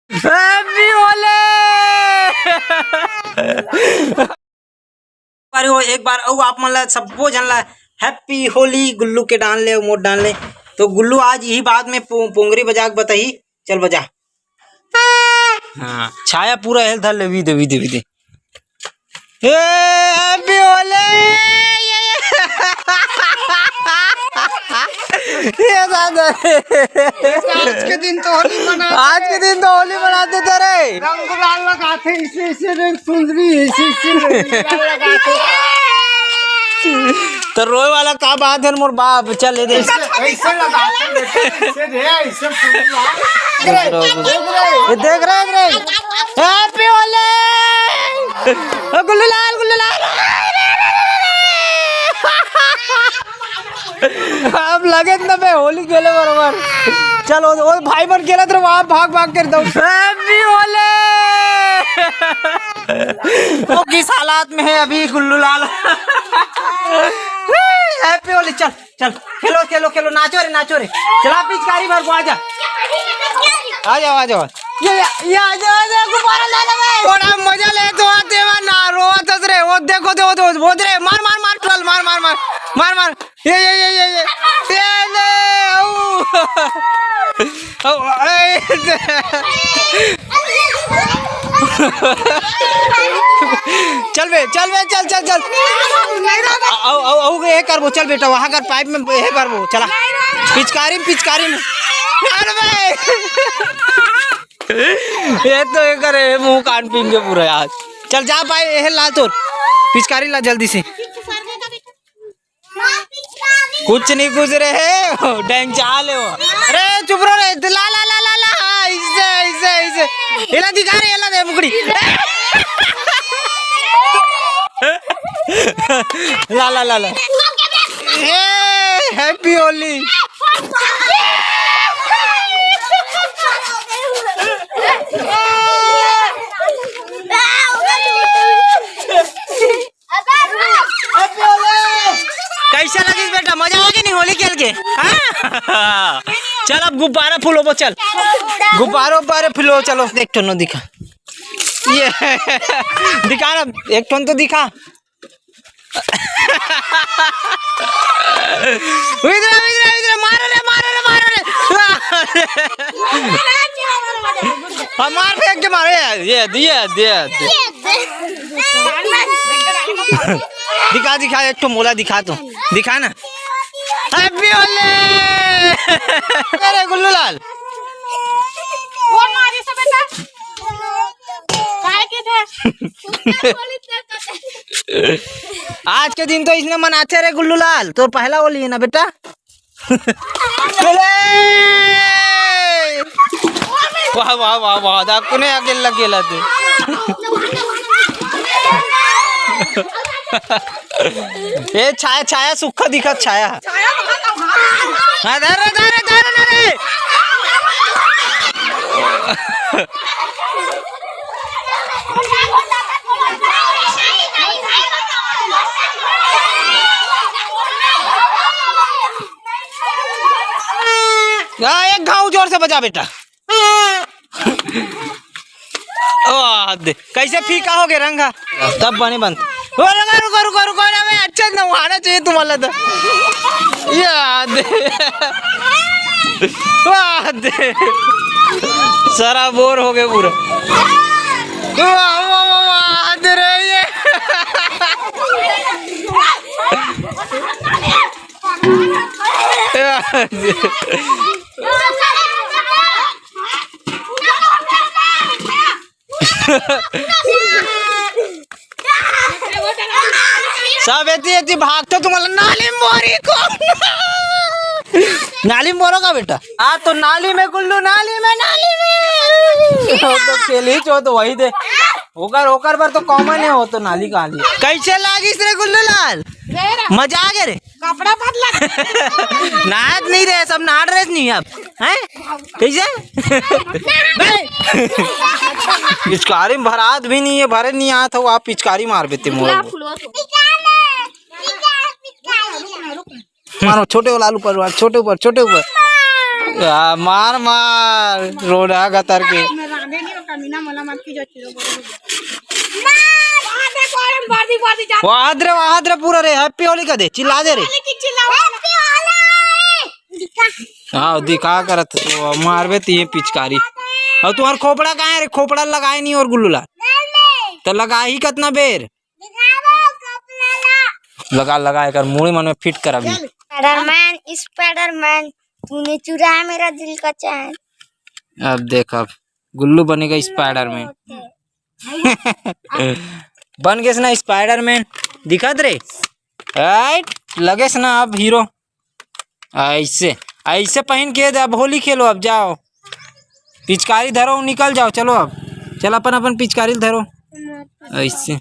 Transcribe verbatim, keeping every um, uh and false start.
Happy Holi। अरे वो एक बार अउ आप मन ला, सब्बो झन ला Happy Holi। गुल्लू के डाल ले, मोर डाल ले। तो गुल्लू आज यही बात में पो-, पोंगरी बजा के बताही। चल बजा। हाँ, छाया पूरा हेल धर ले, वी दे, वी दे, वी दे। ए, Happy Holi। ये, ये। ये दादा। आज के दिन तो होली मना आज के दिन तो होली मना देते रे। रंग गुलाल लगाते, इसे, इसे रे सुंदरी, इसे, इसे रे गुलाल लगाते। तो रोए वाला का बात है मोर बाप, चल ये दे। ऐसे, ऐसे लगाते बेटा, ऐसे रे, ऐसे सुंदरी। ये देख रहे, देख रहे। Happy Holi। ओ गुल्लू लाल, गुल्लू लाल। अब लगे न बे होली खेले बरोबर। चल, ओ, ओ भाई मन खेलत रहे, वहाँ भाग भाग कर दो। Happy Holi। तो किस हालात में है अभी गुल्लू लाल? Happy Holi। चल, चल, खेलो, खेलो, खेलो, नाचो रे, नाचो रे। चला पिचकारी भर को, आजा। आ जाओ, आ जाओ। ये, ये, ये, आ जाओ, आ जाओ, गुब्बारा ला ले बे। बड़ा मजा ले तो आते हैं ना, रोवत हस रे। वो देखो, देखो, देखो, वो दे रे, मार, मार, मार, चल, मार, मार, मार, मार, मार। ये, ये, ये, ये, ये। ये ले, आऊ। आऊ, ए, चल बे, चल बे, चल, चल, चल। आऊ, आऊ, आऊ, ये करबो, चल बेटा, वहाँ कर पाइप में ये करबो, चला। पिचकारी में, पिचकारी में। अरे बे। ये तो ये करे, मुंह कान पीन के पूरा आज। चल जा भाई, ये ला तो। पिचकारी ला जल्दी से। कुछ नहीं, कुछ रहे हो, डैंग चाल है वो। अरे चुप रहो रे, ला, ला, ला, ला, ला, हाँ, ऐसे, ऐसे, ऐसे। ये ला दिखा रे, ये ला दे मुकड़ी। ला, ला, ला, ला। ए, Happy Holi। कैसा लगिस बेटा, मजा आगे नहीं होली खेल के? हाँ? चल अब गुब्बारा फुलोबो, चल गुब्बारा उब्बारे फुलो। चलो एक ठो नो दिखा, ये दिखा ना, एक ठो तो दिखा। इधर, इधर, इधर, मारो रे, मारो रे, मारो रे। हाँ, मार फेंक के मारो, ये, ये, ये, ये, ये। दिखा, दिखा, एक ठो मोला दिखा तो, दिखा ना। Happy Holi। अरे गुल्लू लाल। कौन मारी सब बेटा? काय के थे? आज के दिन तो इसने मनाथे रे गुल्लू लाल, तो पहला होली है ना बेटा। चले। वाह, वाह, वाह, वाह, दाकुने आगे लग गेला तू। ए, छाया, छाया, सुक्खा दिखत छाया। हाँ, धर रे, धर रे, धर रे, धर रे। हाँ, एक घाव जोर से बजा बेटा। ओ, दे। कैसे फीका हो गया रंग? तब बने बन। ओ, रुको, रुको, रुको, रुको, अरे, अच्छा नहाना चाहिए तुम्हारा तो। याद। वाह दे। सारा बोर हो गए पूरा। वाह, वाह, वाह, वाह, दे रे ये। सब एती एती भागतो तुम्हारा नाली में बोरी को। नाली में बोरो का बेटा? आ तो नाली में गुल्लू, नाली में, नाली में। वो तो खेली जो तो वही दे। ओकर, ओकर बर तो common है वो तो नाली का नाली। कैसे लागिस रे गुल्लू लाल? मजा आ गया रे? कपड़ा बदला। नहात नहीं रहे, सब नहा रहे नहीं अब, हैं? कैसे? पिचकारी में भरात भी नहीं है, भरे नहीं आत हो, आप पिचकारी मार बेते मोर। मारो छोटे वाला आलू पर, छोटे ऊपर, छोटे ऊपर। आ, मार मार रोड़ा गतर के। वाहद रे, वाहद रे, पूरा रे, हैप्पी होली कह दे, चिल्ला दे रे। हाँ, दिखा करत, वो मारबे त ये पिचकारी। अउ तुम्हार खोपड़ा कहाँ हे रे? खोपड़ा लगाए नहीं अउ गुल्लू ला। त लगाही कतना बेर? लगा, लगा, एकर मुड़ी मन में फिट कर अभी। स्पाइडरमैन, स्पाइडरमैन, तूने चुराया मेरा दिल का चैन। अब देख, अब गुल्लू बनेगा स्पाइडरमैन। बन गेस ना स्पाइडरमैन, दिखत रे। राइट, लगेस ना अब हीरो। ऐसे, ऐसे पहन के अब होली खेलो, अब जाओ, पिचकारी धरो, निकल जाओ, चलो अब, चल अपन अपन पिचकारी धरो, ऐसे।